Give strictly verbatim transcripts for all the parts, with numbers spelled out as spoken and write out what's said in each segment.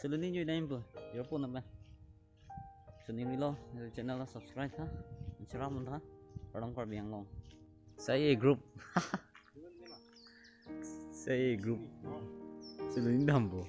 Solo ni jui dam po, jor po na ba. Suni milo, channel lo subscribe tha. Chera mun tha. Arlong Karbi Anglong. Sai group. Sai group. Solo ni dam po.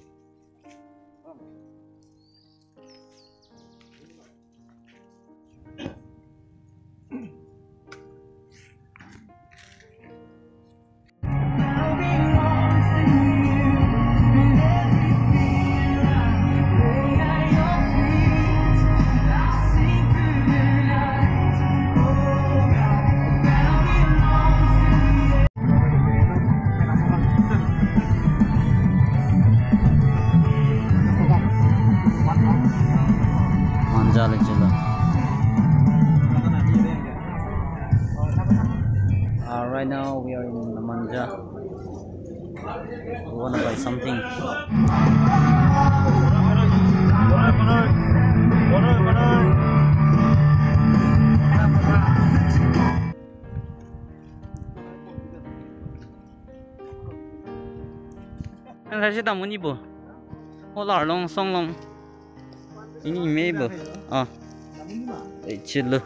Manja le chula. Uh, right now we are in Manja. We wanna buy something. Ang sa si tamu ni bo. Holar long song long. Ini me bo. Ah. Eh, chilo.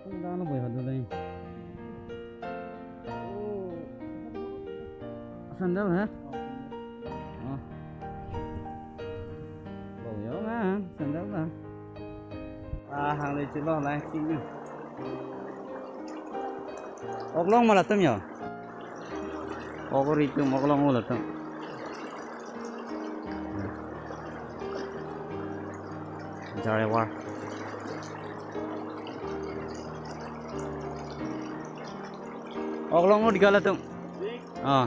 Ang dano boy hadu dai. Sandal ha? Oh. Boyo nga sandal ta. Ah, hang le chilo lang sini. Oklong ma latum yo. Okori tum oklong ma latum. Jare war. Oklong ma di kala tum. Ah.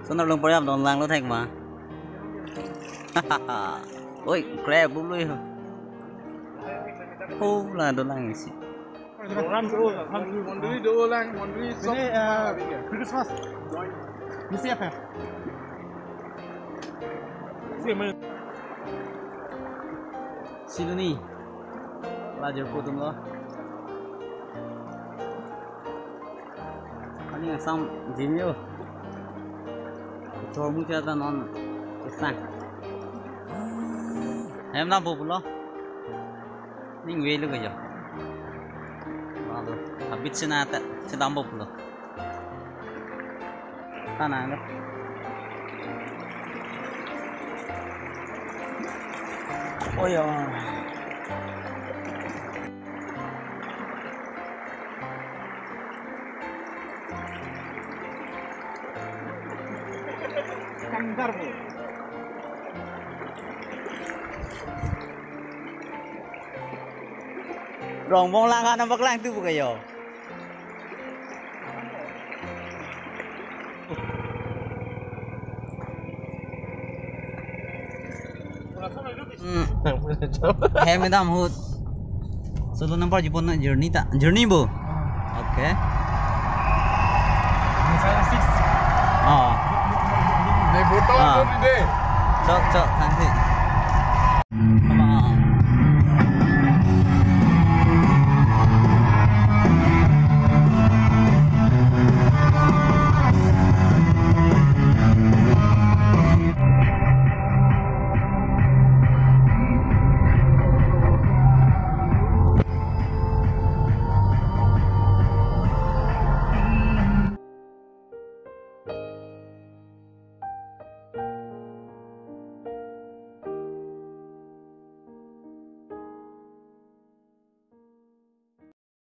Sonar long poriap don lang lo thek ma. Oi, crab bu lui. Oh, la don lang isi. Mondoli do lang, mondoli sok. Ini, eh, Christmas. Misi apa? Silo ni. Lajer putum lo. Ani asam jimio. Chormu cha ta non. Kesang. Hem na bo pulo. Ning velo kayo. Lalu, habit sina ta, sedang bo pulo. Tanang lo. Oh ya. Kangdar bo. Rongbong lang kan abak lang tu buka yo. Hmm. Hey, madam, hut. Solo number jipon na journey ta. Journey bo. Okay. Misalnya six. Oh. Naik motor Ah. Deh. Chok, chok, thank you.